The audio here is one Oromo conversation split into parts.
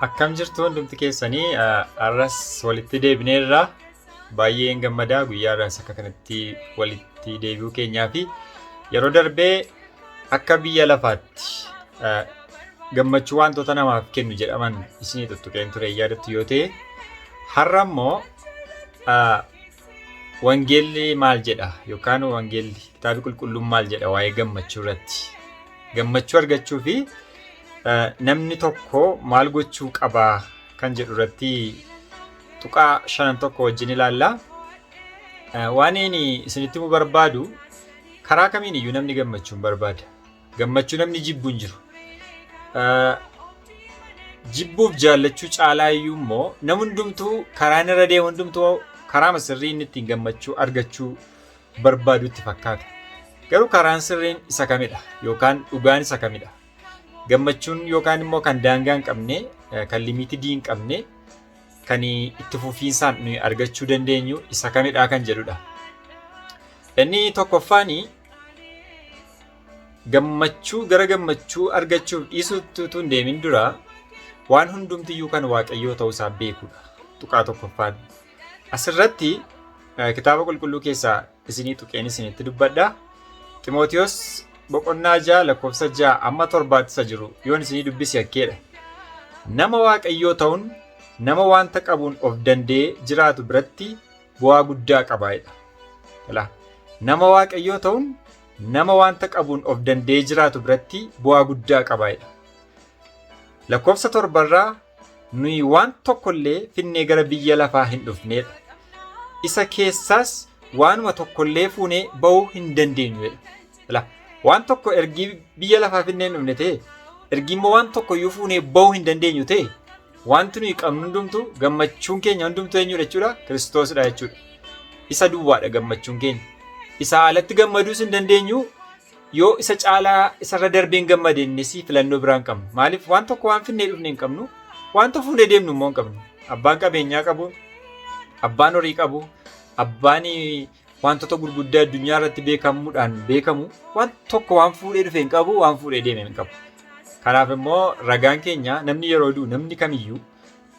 Akkam jirtu hundumti keessanii har'as walitti deebineerra. Baay'een gammadaa guyyaa har'aas akka kanatti walitti deebi'uu keenyaa fi yeroo darbee akka biyya lafaatti gammachuu wantoota namaaf kennu jedhaman isinii tuttuqeen ture yaadattu yoo ta'e, har'a immoo wangeelli maal jedha yookaan wangeelli kitaabni qulqulluun maal jedha waa'ee gammachuu irratti? Gammachuu argachuu fi namni tokko maal gochuu qaba kan jedhu irratti tuqaa shanan tokko wajjin ilaalla. Waan inni isinitti himuu barbaadu, karaa kamiin iyyuu namni gammachuu hin barbaada. Gammachuu namni jibbu hin jiru. Jibbuuf jaallachuu caalaa iyyuu immoo namni hundumtuu karaan irra deemu hundumtuu karaa sirrii inni ittiin gammachuu argachuu barbaadutti fakkaata. Garuu karaan sirriin isa kamidha yookaan dhugaan isa kamidha? Gammachuun yookaan immoo kan daangaa hin qabne, kan limited hin qabne, kan itti fufiinsaan nuyi argachuu dandeenyu isa kamidha kan jedhudha. Inni tokkoffaan, gammachuu gara gammachuu argachuuf dhiisuutti utuu hin deemin dura waan hundumtiyyuu kan Waaqayyoo ta'uusaa beekuudha. Tuqaa tokkoffaan. Asirratti kitaaba qulqulluu keessaa isinii tuqeen isinitti dubbadha. Ximootiyoos boqonnaa 6 lakkoofsa 6 amma 7tti isa jiru yoon isinii dubbisi akkeedha. "Nama Waaqayyoo ta'uun nama wanta qabuun of danda'ee jiraatu biratti bu'aa guddaa qaba," jedha. Nama Waaqayyoo ta'uun nama wanta qabuun of danda'ee jiraatu biratti bu'aa guddaa qaba jedha. Lakkoofsa 7rraa, "Nuyi waan tokkollee finnee gara biyya lafaa hin dhufnedha. Isa keessaas waanuma tokkollee fuunee ba'uu hin dandeenyu," jedha. Waan tokko ergii biyya lafaa finnee hin dhufne ta'e, ergii immoo waan tokko iyyuu fuunee ba'uu hin dandeenyu ta'e, wanti nuyi qabnu hundumtuu, gammachuun keenya hundumtuu eenyudha jechuudha? Kiristoosidha jechuudha. Isa duwwaadha gammachuun keenya. Isaa alatti gammaduus hin dandeenyu. Yoo isa caalaa isarra darbeen gammade, innis filannoo biraa hin qabnu. Maaliif? Waan tokko waan finnee dhufne hin qabnu. Wanta fuunee deemnu immoo hin qabnu. Abbaan qabeenyaa qabu, abbaan horii qabu, abbaan wantoota gurguddaa addunyaa irratti beekamuudhaan beekamu waan tokko waan fuudhee dhufe hin qabu, waan fuudhee deeme hin qabu. Kanaaf immoo ragaan keenya, namni yeroo du'u, namni kamiyyuu,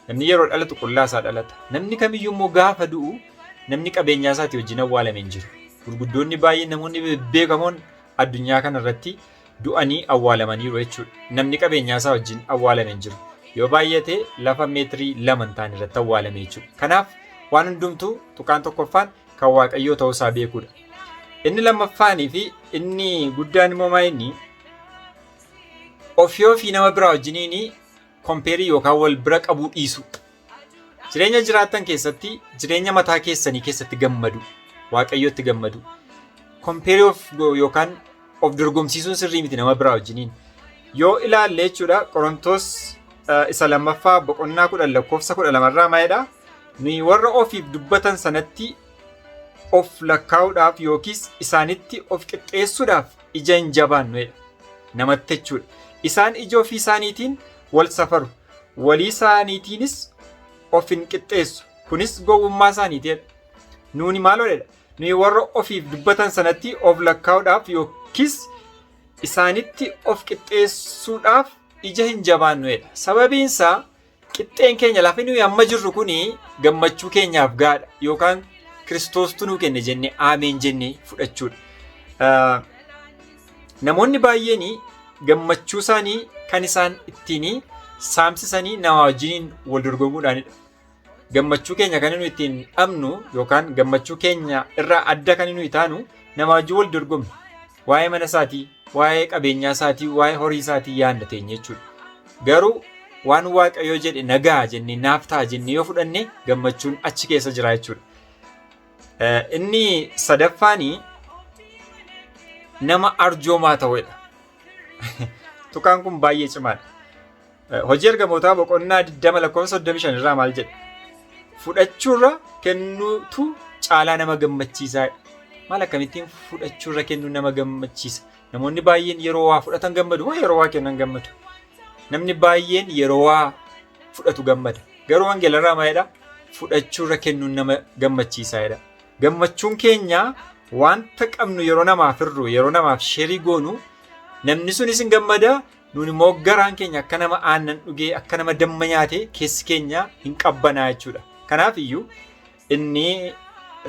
namni yeroo dhalatu qullaa isaa dhalata. Namni kamiyyuu immoo gaafa du'u namni qabeenyaa isaatii wajjin awwaalame hin jiru. Gurguddoonni baay'een, namoonni bebbeekamoon addunyaa kana irratti du'anii awwaalamaniiru jechuudha. Namni qabeenyaa isaa wajjin awwaalame hin jiru. Yoo baay'ate lafa meetirii 2 hin taane irratti awwaalame jechuudha. Kanaaf waan hundumtuu, tuqaan tokkoffaan, kan Waaqayyoo ta'uusaa beekuudha. Inni lammaffaanii fi inni guddaan immoo maa inni? Ofii ofii nama biraa wajjiniin compare yookaan wal bira qabuu dhiisu. Jireenya jiraattan keessatti, jireenya mataa keessanii keessatti gammadu. Waaqayyootti gammadu. Compare of yookaan of dorgomsiisuun sirrii miti nama biraa wajjiniin. Yoo ilaalle jechuudha, Qorontoos isa lammaffaa boqonnaa 10 lakkoofsa 12rraa maalidha? "Nuyi warra ofiif dubbatan sanatti of lakkaa'uudhaaf yookiis isaanitti of qixxeessuudhaaf ija hin jabaannu," jedha. Namatti jechuudha. "Isaan ija ofii isaaniitiin wal safaru. Walii isaaniitiinis of hin qixxeessu. Kunis gowwummaa isaaniiti," jedha. Nuuni maal jedha? "Nuyi warra ofiif dubbatan sanatti of lakkaa'uudhaaf yookiis isaanitti of qixxeessuudhaaf ija hin jabaannu," jedha. Sababiin isaa qixxeen keenya, lafi nuyi amma jirru kuni gammachuu keenyaaf gaadha yookaan Kiristoostu nuu kenne jennee aameen jennee fudhachuudha. Namoonni baay'een gammachuu isaanii kan isaan ittiin saamsisanii nama wajjiniin wal dorgomuudhaanidha. Gammachuu keenya kan nuyi ittiin dhabnu yookaan gammachuu keenya irraa adda kan nuyi taanu nama wajjin wal dorgomna. Waa'ee mana isaatii, waa'ee qabeenyaa isaatii, waa'ee horii isaatii yaadna teenya jechuudha. Garuu waan Waaqayyoo jedhe nagaa jennee, naaf ta'a jennee yoo fudhanne, gammachuun achi keessa jira jechuudha. Inni sadaffaanii nama arjoomaa ta'uudha. Tuqaan kun baay'ee cimaadha. Hojii Ergamootaa boqonnaa 20 lakkoofsa 35 irraa maal jedha? "Fudhachuurra kennuutu caalaa nama gammachiisaa." Maal, akkamittiin fudhachuurra kennuu nama gammachiisa? Namoonni baay'een yeroo waa fudhatan gammadu moo yeroo waa kennan gammadu? Namni baay'een yeroo waa fudhatu gammada. Garuu wangeelarraa maal jedha? "Fudhachuurra kennuun nama gammachiisaa," jedha. Gammachuun keenya wanta qabnu yeroo namaaf hirru, yeroo namaaf share goonu, namni sunis hin gammada. Nuun immoo garaan keenya akka nama aannan dhugee, akka nama damma nyaatee keessi keenya hin qabbanaa jechuudha. Kanaaf iyyuu inni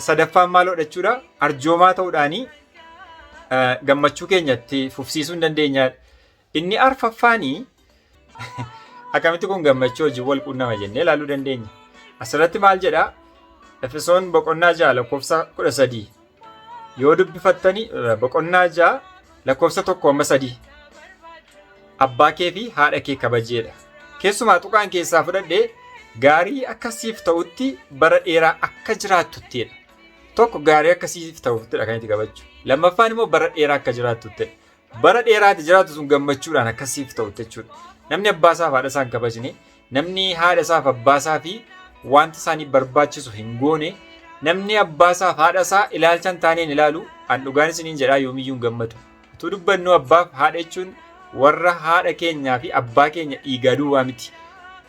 sadaffaan maal jechuudha? Arjoomaa ta'uudhaanii gammachuu keenya itti fufsiisuu hin dandeenyaadha. Inni arfaffaanii akkamitti kun gammachuu hojii wal quunnama jennee ilaaluu dandeenya. Asirratti maal jedhaa? Efesoon boqonnaa 6 lakkoofsa 13 yoo dubbifattani, boqonnaa 6 lakkoofsa 1 amma 3, abbaa kee fi haadha kee kabajeedha. Keessumaa tuqaan keessaa fudhadhee gaarii akka siif ta'utti bara dheeraa akka jiraattuttidha. Tokko, gaarii akka siif ta'uttidha kan itti kabaju. Lammaffaan immoo bara dheeraa akka jiraattuttidha. Bara dheeraatti jiraattu sun gammachuudhaan akka siif ta'utti jechuudha. Namni abbaa isaa fi haadha isaa hin kabajne, namni haadha isaa fi abbaa isaa fi wanta isaaniif barbaachisu hin goone, namni abbaa isaa fi haadha isaa ilaalcha hin taaneen ilaalu, an dhugaan isiniin jedhaa, yoomiyyuu hin gammadu. Utuu dubbannu abbaa fi haadha jechuun warra haadha keenyaa fi abbaa keenya dhiigaa duwwaa miti.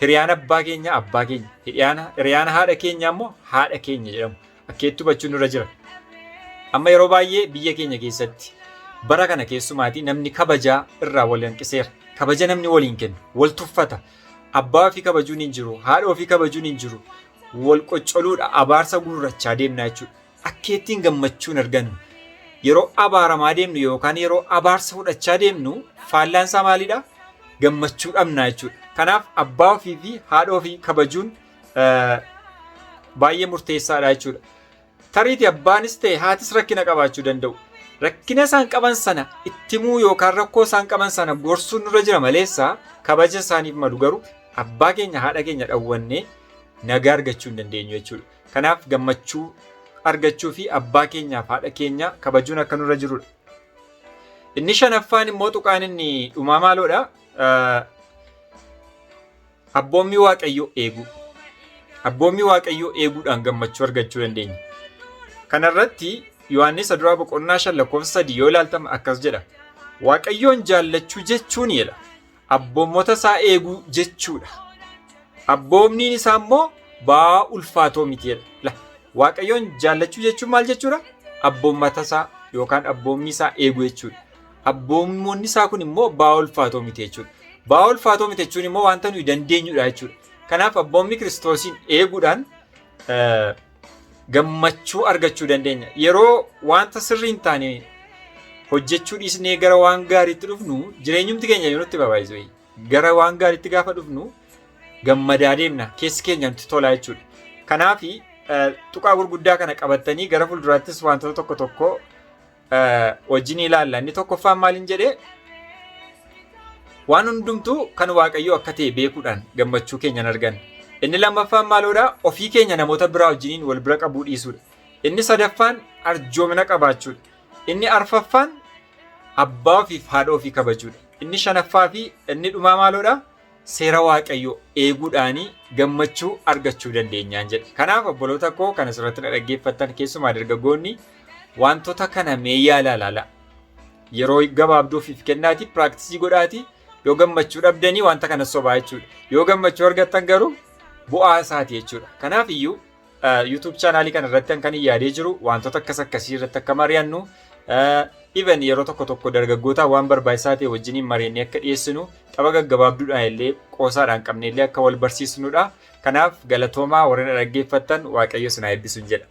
Hiriyaan abbaa keenya abbaa keenya. Hiriyaan haadha keenyaa immoo haadha keenya jedhamu. Akkeetti hubachuun nurra jira. Amma yeroo baay'ee biyya keenya keessatti bara kana keessumaatii namni kabajaa irraa wal hanqiseera. Kabaja namni waliin kennu, wal tuffata. Abbaa ofii kabajuun hin jiru, haadha ofii kabajuun hin jiru. Wal qoccoluudha, abaarsa guurrachaa deemna jechuudha. Akkeettiin gammachuun argannu. Yeroo abaaramaa deemnu yookaan yeroo abaarsa fudhachaa deemnu, faallaan isaa maalidha? Gammachuu dhabna jechuudha. Kanaaf abbaa ofii fi haadha ofii kabajuun baay'ee murteessaadha jechuudha. Tariitii abbaanis ta'e haatis rakkina qabaachuu danda'u. Rakkina isaan qaban sana ittimuu yookaan rakkoo isaan qaban sana gorsuun nurra jira maleessa, kabaja isaaniif malu garuu abbaa keenya haadha keenya dhawwannee nagaa argachuu hin dandeenyu jechuudha. Kanaaf gammachuu argachuu fi abbaa keenyaaf haadha keenya kabajuun akka nurra jirudha. Inni shanaffaan immoo, tuqaan inni dhumaa maaloodha? Abboommii Waaqayyoo eeguu. Abboommii Waaqayyoo eeguudhaan gammachuu argachuu dandeenya. Kanarratti Yohaannis duraa boqonnaa 5 lakkoofsa 3 yoo ilaaltama akkas jedha. Waaqayyoon jaallachuu jechuun jedha, abboommota isaa eeguu jechuudha. Abboommiin isaa immoo ba'aa ulfaatoo miti jedha. Waaqayyoon jaallachuu jechuun maal jechuudha? Abboommata isaa yookaan abboommii isaa eeguu jechuudha. Abboommonni isaa kun immoo ba'aa ulfaatoo miti jechuudha. Ba'aa ulfaatoo miti jechuun immoo wanta nuyi dandeenyudha jechuudha. Kanaaf abboommii Kiristoosiin eeguudhaan gammachuu argachuu dandeenya. Yeroo wanta sirrii hin taane hojjechuu dhiisnee gara waan gaariitti dhufnu, jireenyumti keenya yoo nutti babaayisu, gara waan gaariitti gaafa dhufnu gammadaa deemna, keessi keenya nutti tolaa jechuudha. Kanaaf tuqaa gurguddaa kana qabattanii gara fuulduraattis wantoota tokko tokko wajjin ilaalla. Inni tokkoffaan maaliin jedhee? Waan hundumtuu kan Waaqayyoo akka ta'e beekuudhaan gammachuu keenya arganna. Inni lammaffaan maaloodha? Ofii keenya namoota biraa wajjiniin wal bira qabuu dhiisuudha. Inni sadaffaan arjoomina qabaachuudha. Inni arfaffaan abbaa ofiif haadha ofii kabajuudha. Inni shanaffaa fi inni dhumaa maaloodha? Seera Waaqayyoo eeguudhaanii gammachuu argachuu dandeenyaan jedhe. Kanaaf obboloota koo kan asirratti na dhaggeeffattan, keessumaa dargaggoonni, wantoota kana mee yaalaa ilaala. Yeroo gabaabduu ofiif kennaati, practice godhaati, yoo gammachuu dhabdanii wanta kana sobaa jechuudha. Yoo gammachuu argattan garuu bu'aa isaati jechuudha. Kanaaf iyyuu YouTube channelii kana irratti kan yaadee jiru wantoota akkas akkasii irratti akka mari'annu, even yeroo tokko tokko dargaggoota waan barbaachisaa ta'e wajjiniin mari'annee akka dhiyeessinu, tapha gaggabaabduudhaan illee qoosaadhaan qabne illee akka wal barsiisnudha. Kanaaf galatoomaa warreen dhaggeeffattan, Waaqayyo isin haa eebbisu jedha.